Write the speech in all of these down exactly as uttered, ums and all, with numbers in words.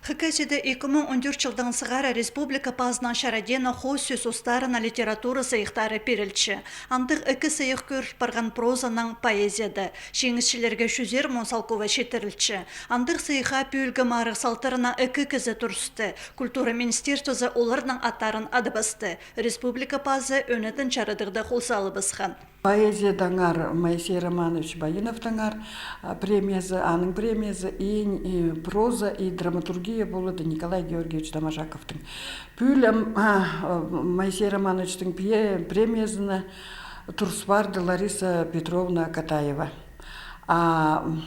Хакасияда ікі муң он тӧрт чылдаң сығара республика пазынаң чарадиина хоос сӧс устарына литература сыйыхтары пирілче. Андағ ікі сыйых кӧріл парған прозанаң поэзияда. Чиңісчілерге чӱзер муң салковай читірілче. Андағ сыйыхха пӱӱлгі марығ салтарынаң ікі кізі турысты. Культура министерствозы оларның аттарын адабасты. Республика пазы ӧнетін чарадығда хол салыбысхан. Поэзиядаңар Моисей Романович Баиновтаңар, а, премиязы, аның премиязы, и, и проза, и драматургия полады Николай Георгиевич Доможаковтың. Пӱӱл ам, а, а, Моисей Романовичтің пие-, премиязына турыс парды Лариса Петровна Катаева. А, м,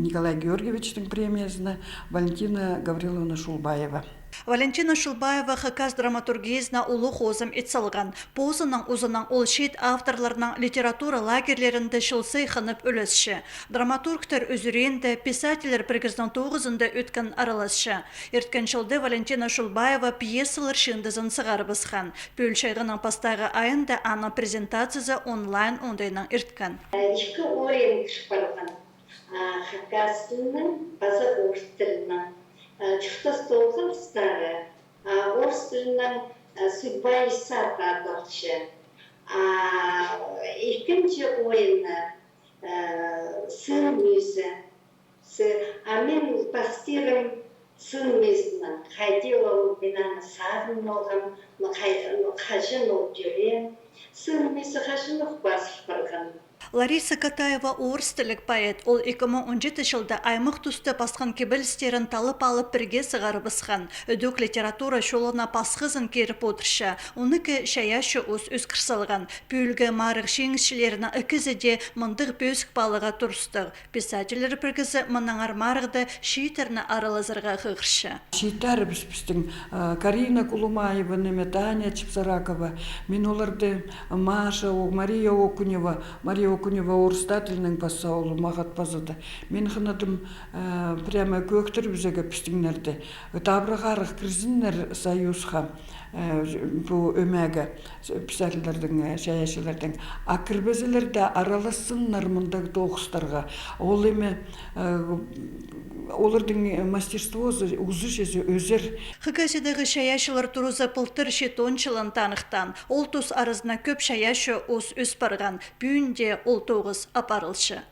Николай Георгиевичтің премиязына Валентина Гавриловна Шулбаева. Валентина Шулбаева хакас драматургиязына улуғ хозым ит салған. Позының узынаң ол чиит авторларның литература лагерьлерінде чыл сай хынып ӱлесче. Драматургтар ӱзӱрінде, писательлер пірігізінің тоғызында ӧткін араласча. Ирткен чылда Валентина Шулбаева пьесалар чыындызын сығарыбысхан. Пӱӱл чайғының пастағы айында аның презентациязы онлайн оңдайнаң ирткен. Ікі ойын кір парған. А, хакас тілінең паза орыс тілінең. А, чуртас толғаныстары, а, орыс тілінең, а, «Судьба Исаака» адалча. А, ікінҷі ойыны, а, «Сын мӱӱзі». Сы-, а мин пастирым сын мӱӱзінең, хайди ол, мин аны сағын алғам, ну, хай-, ну, хаҷан ол тӧреен, сын мӱӱзі хаҷанох пазыл парған. Лариса Катаева орыс тілліг поэт. Ол ікі муң он читі чылда аймах туста пасхан кибелістерін таллап алып пірге сығарыбысхан. Ідӧк литература чолына пасхазын киріп одырча. Оныкі чайаачы ус ӧскір салған. Пӱӱлгі марығ чиңісчілерінің ікізі дее мындағ пӧзік паалаға турыстығ. Писательлер пірігізі мынаңар марығда чииттерні аралазарға хығырча. Чииттер піс, пістің, э, Карина Кулумаева, ниме, Таня Чепсаракова. Мин оларды, Маша, о, Мария Окунева. Мария Окунева орыс тілінең пасса, ол мағат пазады. Мин хынадым, э, прямо кӧӧктірібізерге пістіңнерді. Табырағ-арығ кірзіннер союзха, э, пу ӧмееге, писательлердің, э, чайаачыларның. А кірбезелер дее аралассыннар мындағ тоғыстарға. Ол ниме, э, олардың мастерствозы, узы чізе ӧзер. Хакасиядағы чайаачылар туразы пылтыр читон чылын таныхтаан. Ол тус аразына кӧп чайаачы ус ӧс парған. Пӱӱн дее ол тоғыс апарылча.